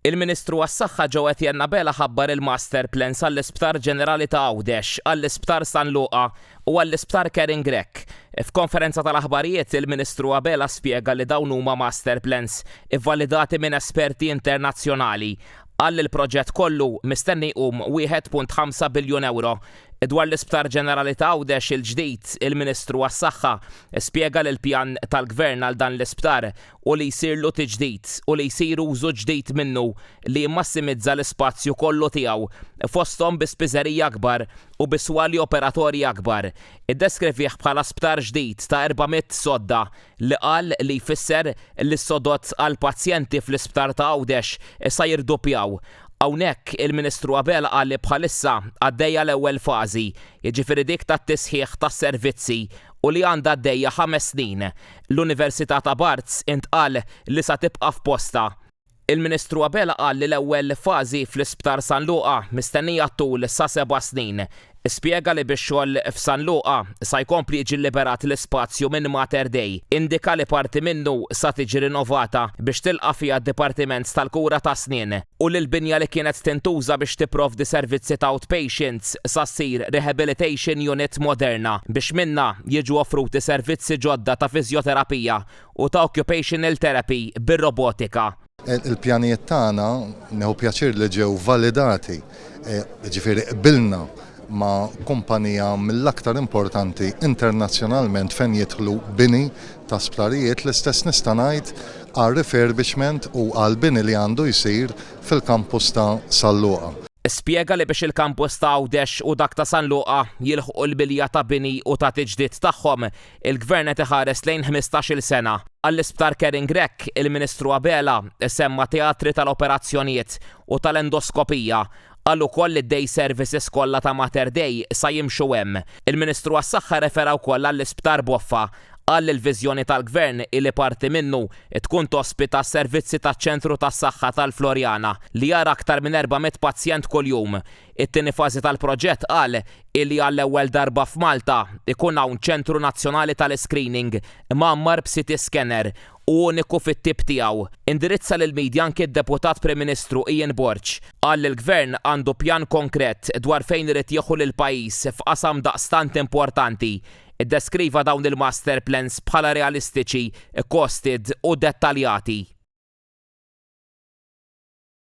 Il-Ministru għas-Saħħa Joe Etienne Abela ħabbar il-master plans għall-Isptar Ġenerali ta' Għawdex, għall-Isptar San Luqa u għall-Isptar Karen Grech. F'konferenza tal-aħbarijiet, il-Ministru Abela spjega li dawn huma master plans ivvalidati minn esperti internazzjonali. Qal li l-proġett kollu mistenni jqum 1.5 biljun ewro. Dwar l-Isptar Ġenerali ta' Għawdex il-ġdid, il-Ministru għas-Saħħa spjega li l-pjan tal-Gvern għal dan l-isptar hu li jsirlu tiġdid u li jsir użu ġdid minnu li jimmassimizza l-ispazju kollu tiegħu, fosthom bi spiżeriji akbar u bi swali operatorji akbar. Iddeskrivih bħala sptar ġdid ta' 400 sodda li qal li jfisser li s-sodod għall-pazjenti fl-isptar ta' Għawdex sa jirduppjaw. Hawnhekk, il-Ministru Abela qal li bħalissa għaddejja l-ewwel fażi, jiġifieri dik tat-tisħiħ tas-servizzi u li għandha għaddejja ħames snin. L-Università ta' Barts intqal li sa tibqa' f'postha. Il-Ministru Abela qal li l-ewwel fażi fl-Isptar San Luqa mistennija ttul sa seba' snin. Spjega li bix-xogħol f'San Luqa sa jkompli jiġi lliberat l-ispazju minn Mater Dei. Indika li parti minnu sa tiġi rinnovata biex tilqa' fiha d-Dipartiment tal-Kura tas-Snien u li l-binja li kienet tintuża biex tipprovdi servizzi ta' outpatients sa ssir rehabilitation unit moderna biex minnha jiġu offruti servizzi ġodda ta' fiżjoterapija u ta' occupational therapy bir-robotika. Il-pjanijiet tagħna nieħu pjaċir li ġew validati, jiġifieri qbilna ma' kumpanija mill-aktar importanti internazzjonalment fejn jidħlu bini ta' sptarijiet, l-istess nista' ngħid għar-refurbishment u għall-bini li għandu jsir fil-kampus ta' San Luqa. Spjega li biex il-kampus ta' Għawdex u dak ta' San Luqa jilħqu l-milja ta' bini u ta' tiġdid tagħhom, Il-Gvern qed iħares lejn 15-il sena. Għall-Isptar Karen Grech, il-Ministru Abela semma teatri tal-operazzjonijiet u tal-endoskopija. Qal ukoll li d-day services kollha ta' Mater Dei sa jimxu hemm. Il-Ministru għas-Saħħa rrefera wkoll għall-Isptar Boffa. Qal li l-viżjoni tal-Gvern hi li parti minnu tkun tospita s-servizzi taċ-Ċentru tas-Saħħa tal-Floriana li jara aktar minn 400 pazjent kuljum. It-tieni fażi tal-proġett qal hi li għall-ewwel darba f'Malta jkun hawn ċentru nazzjonali tal-iscreening mgħammar b'CT scanner u uniku fit-tip tiegħu. Indirizza lill-media anki d-Deputat Prim Ministru Ian Borg. Qal li l-Gvern għandu pjan konkret dwar fejn irid jieħu lill-pajjiż f'qasam daqstant importanti. Iddeskriva dawn il-master plans bħala realistiċi, costed u dettaljati.